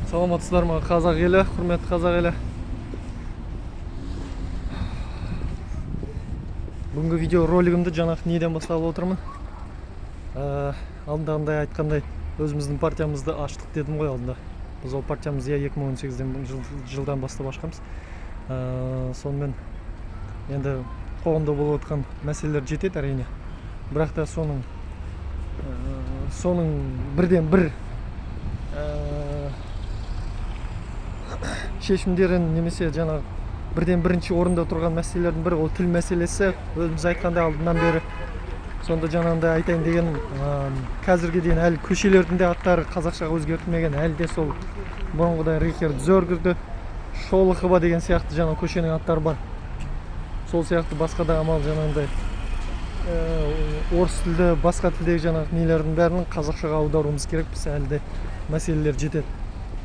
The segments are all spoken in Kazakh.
Саламатсыздар ма, қазақ елі, құрметті қазақ елі. Бүгінгі видео ролигімді жаңағы неден бастап отырмын. Алдындағындай айтқандай, өзіміздің партиямызды аштық дедім ғой алдында. Біз ол партиямызды 2018 жылдан бастап ашқанбыз. Сонымен енді қоғамда болып отқан мәселелер жетеді әрине. Бірақ та соның бірден бір шешімдерін немесе жаңағы бірден бірінші орында тұрған мәселелердің бірі ол тіл мәселесі. Өзіміз айтқандай алдынан бері сонда жаңағындай айтайын дегенім, қазірге дейін әлі көшелердің де аттары қазақшаға өзгертілмеген, әлі де сол бұрынғыдай Рихард Зергерді, Шолохова деген сияқты жаңа көшенің аттары бар. Сол сияқты басқа да амал жаңағындай орыс тілді, басқа тілдегі жаңағы нелердің бәрін қазақшаға аударуымыз керекпіз, әлі де мәселелер жетеді.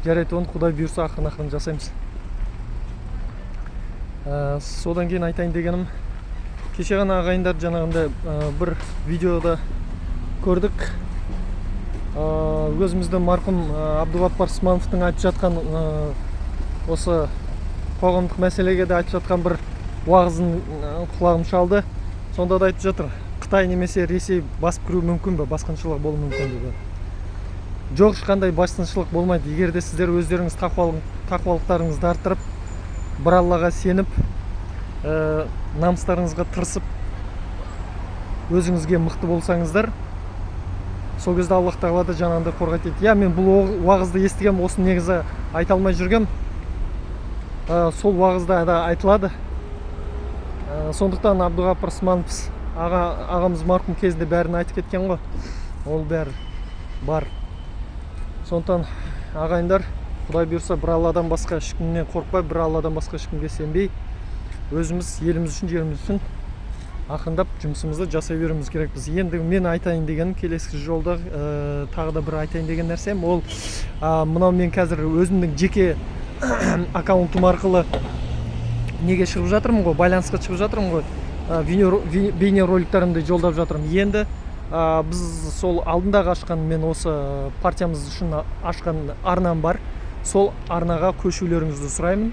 Жарайды, оны Құдай бұйырса ақырын ақырын жасаймыз. Содан кейін айтайын дегенім, кеше ғана ағайындар жаңағындай бір видеода көрдік. Өзіміздің марқұм Абдуғаппар Смановтың айтып жатқан, осы қоғамдық мәселеге де айтып жатқан бір уағызын құлағым шалды. Сонда да айтып жатыр, Қытай немесе Ресей басып кіруі мүмкін бе, басқыншылық болуы мүмкін бе? Жоқ, ешқандай басқыншылық болмайды. Егер де сіздер өздеріңіз тақуалықтарыңызды арттырып, бір Аллаға сеніп, намыстарыңызға тырысып, өзіңізге мықты болсаңыздар, сол кезде Аллах тағала да жаңағындай қорғайды дейді. Иә, мен бұл уағызды естігем, осыны негізі айта алмай жүргем. Сол уағызда да айтылады. Сондықтан Абдуғаппар Сманов ағамыз марқұм кезінде бәрін айтып кеткен ғой, ол бәрі бар. Сондықтан ағайындар, Құдай бұйырса, бір Алладан басқа ешкімнен қорықпай, бір Алладан басқа ешкімге сенбей, өзіміз еліміз үшін, жеріміз үшін ақырындап жұмысымызды жасай беруіміз керекпіз. Енді мен айтайын дегенім, келесі жолда тағы да бір айтайын деген нәрсем ол, мынау мен қазір өзімнің жеке аккаунтым арқылы неге шығып жатырмын ғой, байланысқа шығып жатырмын ғой, бейнероликтерімді жолдап жатырмын. Енді біз сол алдындағы ашқан, мен осы партиямыз үшін ашқан арнам бар, сол арнаға көшулеріңізді сұраймын.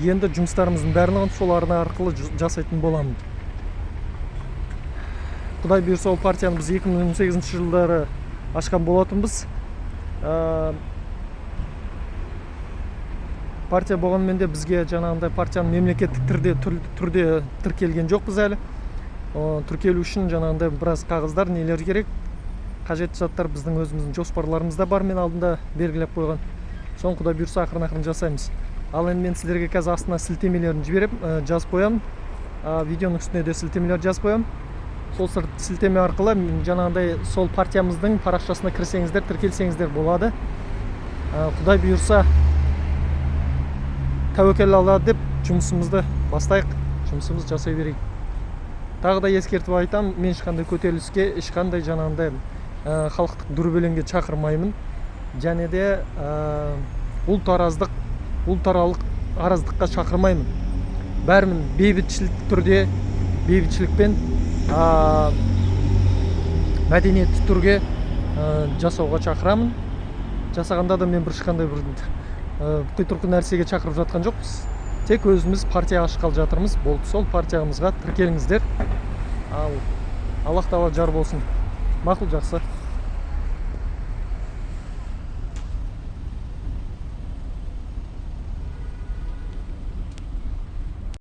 Енді жұмыстарымыздың барлығын сол арна арқылы жасайтын боламын. Құдай бұйырса, ол партияны біз 2018 жылдары ашқан болатынбыз. Партия болғанымен де бізге жаңағындай партияның мемлекеттік түрде тіркелген жоқпыз әлі. Тіркелу үшін жаңағындай біраз қағаздар, нелер керек, қажетті заттар біздің өзіміздің жоспарларымызда бар, мен алдында белгілеп қойған. Соны Құдай бұйырса ақырын ақырын жасаймыз. Ал енді мен сіздерге қазір астына сілтемелерін жіберіп, жазып қоямын. Видеоның үстіне де сілтемелер жазып қоямын. Сол сілтеме арқылы жаңағындай сол партиямыздың парақшасына кірсеңіздер, тіркелсеңіздер болады. Құдай бұйырса, тәуекел Алла деп жұмысымызды бастайық, жұмысымызды жасай берейік. Тағы да ескертіп айтамын, мен ешқандай көтеріліске, ешқандай жаңағындай халықтық дүрбелеңге шақырмаймын және де ұлтаралық араздыққа шақырмаймын. Бәрімін бейбітшілік түрде, бейбітшілікпен, мәдениетті түрге жасауға шақырамын. Жасағанда да мен бір ешқандай бір құйтырқы нәрсеге шақырып жатқан жоқпыз. Тек өзіміз партия ашқалы жатырмыз. Болды, сол партиямызға тіркеліңіздер. Ал Аллах тағала жар болсын. Мақұл, жақсы.